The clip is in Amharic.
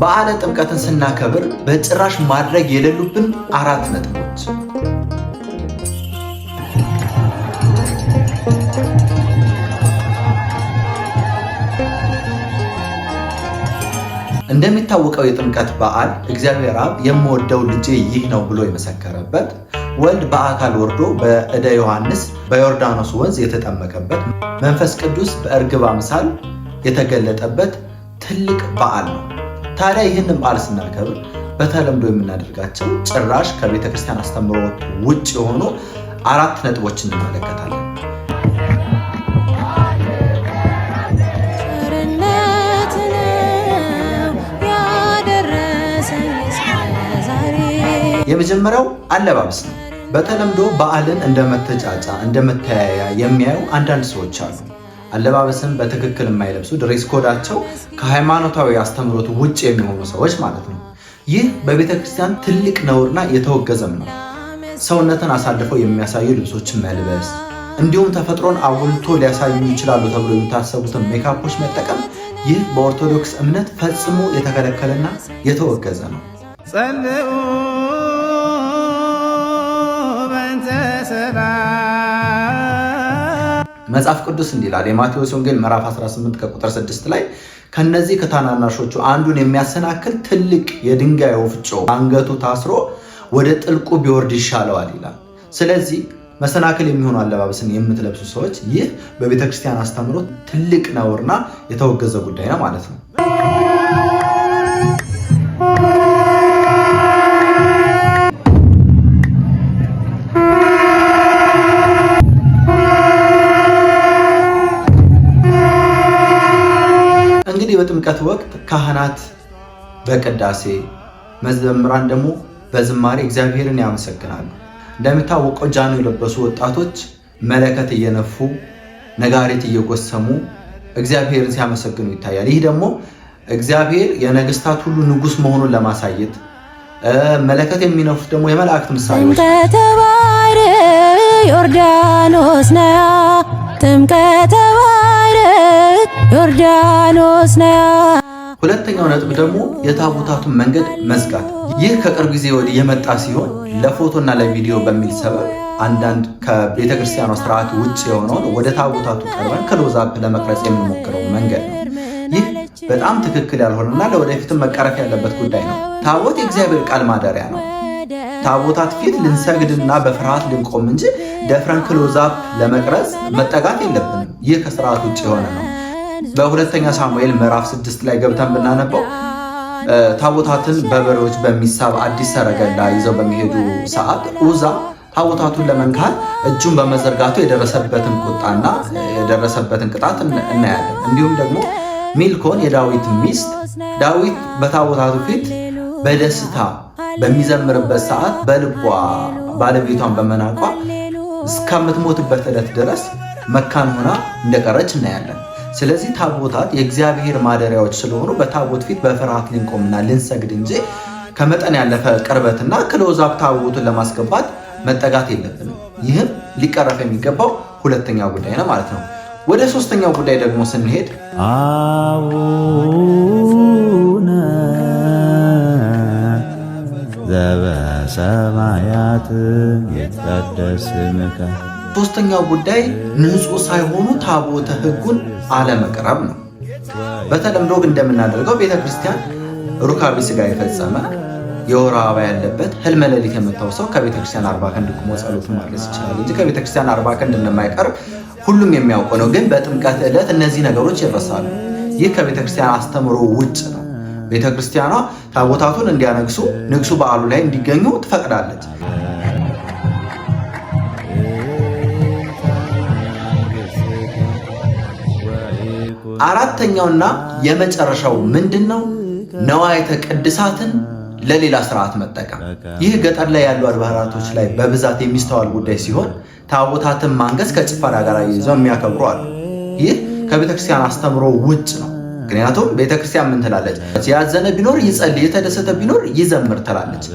በዓለ ጥምቀትን ስናከብር በጭራሽ ማድረግ የሌሉብን አራት ነጥቦች። እንደሚታወቀው የጥምቀት በዓል እግዚአብሔር አብ የምወደው ልጄ ይህ ነው ብሎ የመሰከረበት፣ ወልድ በአካል ወርዶ በእደ ዮሐንስ በዮርዳኖስ ወንዝ የተጠመቀበት፣ መንፈስ ቅዱስ በእርግብ አምሳል የተገለጠበት ትልቅ በዓል ነው። ታዲያ ይህንን በዓል ስናከብር በተለምዶ የምናደርጋቸው ጭራሽ ከቤተ ክርስቲያን አስተምህሮት ውጭ የሆኑ አራት ነጥቦች እንመለከታለን። ቸርነት ነው ያደረሰኝ እስከ ዛሬ። የመጀመሪያው አለባበስ ነው። በተለምዶ በዓልን እንደ መተጫጫ፣ እንደ መተያያ የሚያዩ አንዳንድ ሰዎች አሉ። አለባበስን በትክክል የማይለብሱ፣ dress code ኣቸው ከሃይማኖታዊ አስተምህሮት ውጭ የሚሆኑ ሰዎች ማለት ነው። ይህ በቤተ ክርስቲያን ትልቅ ነውርና የተወገዘም ነው። ሰውነትን አሳልፈው የሚያሳዩ ልብሶችን መልበስ እንዲሁም ተፈጥሮን አጉልቶ ሊያሳዩ ይችላሉ ተብሎ የሚታሰቡትን ሜካፖች መጠቀም፣ ይህ በኦርቶዶክስ እምነት ፈጽሞ የተከለከለና የተወገዘ ነው። ጸልኡ በእንተ ሰላም። መጽሐፍ ቅዱስ እንዲህ ይላል። የማቴዎስ ወንጌል ምዕራፍ 18 ከቁጥር 6 ላይ ከነዚህ ከታናናሾቹ አንዱን የሚያሰናክል ትልቅ የድንጋይ ወፍጮ አንገቱ ታስሮ ወደ ጥልቁ ቢወርድ ይሻለዋል ይላል። ስለዚህ መሰናክል የሚሆኑ አለባበስን የምትለብሱ ሰዎች፣ ይህ በቤተ ክርስቲያን አስተምህሮ ትልቅ ነውርና የተወገዘ ጉዳይ ነው ማለት ነው። እንግዲህ በጥምቀት ወቅት ካህናት በቅዳሴ፣ መዘምራን ደግሞ በዝማሬ እግዚአብሔርን ያመሰግናሉ። እንደሚታወቀው ጃኖ የለበሱ ወጣቶች መለከት እየነፉ፣ ነጋሪት እየጎሰሙ እግዚአብሔርን ሲያመሰግኑ ይታያል። ይህ ደግሞ እግዚአብሔር የነገስታት ሁሉ ንጉሥ መሆኑን ለማሳየት፣ መለከት የሚነፉት ደግሞ የመላእክት ምሳሌዎች ናቸው። ጥምቀተ ባሕር ዮርዳኖስ ነያ፣ ጥምቀተ ባሕር ዮርዳኖስ ነያ። ሁለተኛው ነጥብ ደግሞ የታቦታቱን መንገድ መዝጋት። ይህ ከቅርብ ጊዜ ወዲህ የመጣ ሲሆን ለፎቶና ለቪዲዮ በሚል ሰበብ አንዳንድ ከቤተ ክርስቲያኗ ስርዓት ውጭ የሆነውን ወደ ታቦታቱ ቀርበን close up ለመቅረጽ የምንሞክረው መንገድ ነው። ይህ በጣም ትክክል ያልሆነና ለወደፊትም መቀረፍ ያለበት ጉዳይ ነው። ታቦት የእግዚአብሔር ቃል ማደሪያ ነው። ታቦታት ፊት ልንሰግድና በፍርሃት ልንቆም እንጂ ደፍረን close up ለመቅረጽ መጠጋት የለብንም። ይህ ከስርዓት ውጭ የሆነ ነው። በሁለተኛ ሳሙኤል ምዕራፍ 6 ላይ ገብተን ብናነበው ታቦታትን በበሬዎች በሚሳብ አዲስ ሰረገላ ይዘው በሚሄዱ ሰዓት ኡዛ ታቦታቱን ለመንካት እጁን በመዘርጋቱ የደረሰበትን ቁጣና የደረሰበትን ቅጣት እናያለን። እንዲሁም ደግሞ ሜልኮል የዳዊት ሚስት ዳዊት በታቦታቱ ፊት በደስታ በሚዘምርበት ሰዓት በልቧ ባለቤቷን በመናቋ እስከምትሞትበት ዕለት ድረስ መካን ሆና እንደቀረች እናያለን። ስለዚህ ታቦታት የእግዚአብሔር ማደሪያዎች ስለሆኑ በታቦት ፊት በፍርሃት ልንቆምና ልንሰግድ እንጂ ከመጠን ያለፈ ቅርበትና close up ታቦቱን ለማስገባት መጠጋት የለብንም። ይህም ሊቀረፍ የሚገባው ሁለተኛው ጉዳይ ነው ማለት ነው። ወደ ሶስተኛው ጉዳይ ደግሞ ስንሄድ አቡነ ዘበሰማያት ይትቀደስ ስምከ። ሶስተኛው ጉዳይ ንጹህ ሳይሆኑ ታቦተ ሕጉን አለመቅረብ ነው። በተለምዶ ግን እንደምናደርገው ቤተክርስቲያን ሩካቤ ስጋ የፈጸመ፣ የወር አበባ ያለበት፣ ህልመ ሌሊት የመታው ሰው ከቤተክርስቲያን 40 ክንድ ቁሞ ጸሎትን ማድረስ ይችላል እንጂ ከቤተክርስቲያን 40 ክንድ እንደማይቀርብ ሁሉም የሚያውቀው ነው። ግን በጥምቀት ዕለት እነዚህ ነገሮች ይረሳሉ። ይህ ከቤተክርስቲያን አስተምህሮ ውጭ ነው። ቤተክርስቲያኗ ታቦታቱን እንዲያነግሱ፣ ንግሱ በዓሉ ላይ እንዲገኙ ትፈቅዳለች። አራተኛውና የመጨረሻው ምንድን ነው? ነዋያተ ቅድሳትን ለሌላ ስርዓት መጠቀም። ይህ ገጠር ላይ ያሉ አድባራቶች ላይ በብዛት የሚስተዋል ጉዳይ ሲሆን ታቦታትን ማንገስ ከጭፈራ ጋር ይዘው የሚያከብሩ አሉ። ይህ ከቤተክርስቲያን አስተምህሮ ውጭ ነው። ምክንያቱም ቤተክርስቲያን ምን ትላለች? ያዘነ ቢኖር ይጸልይ፣ የተደሰተ ቢኖር ይዘምር ትላለች።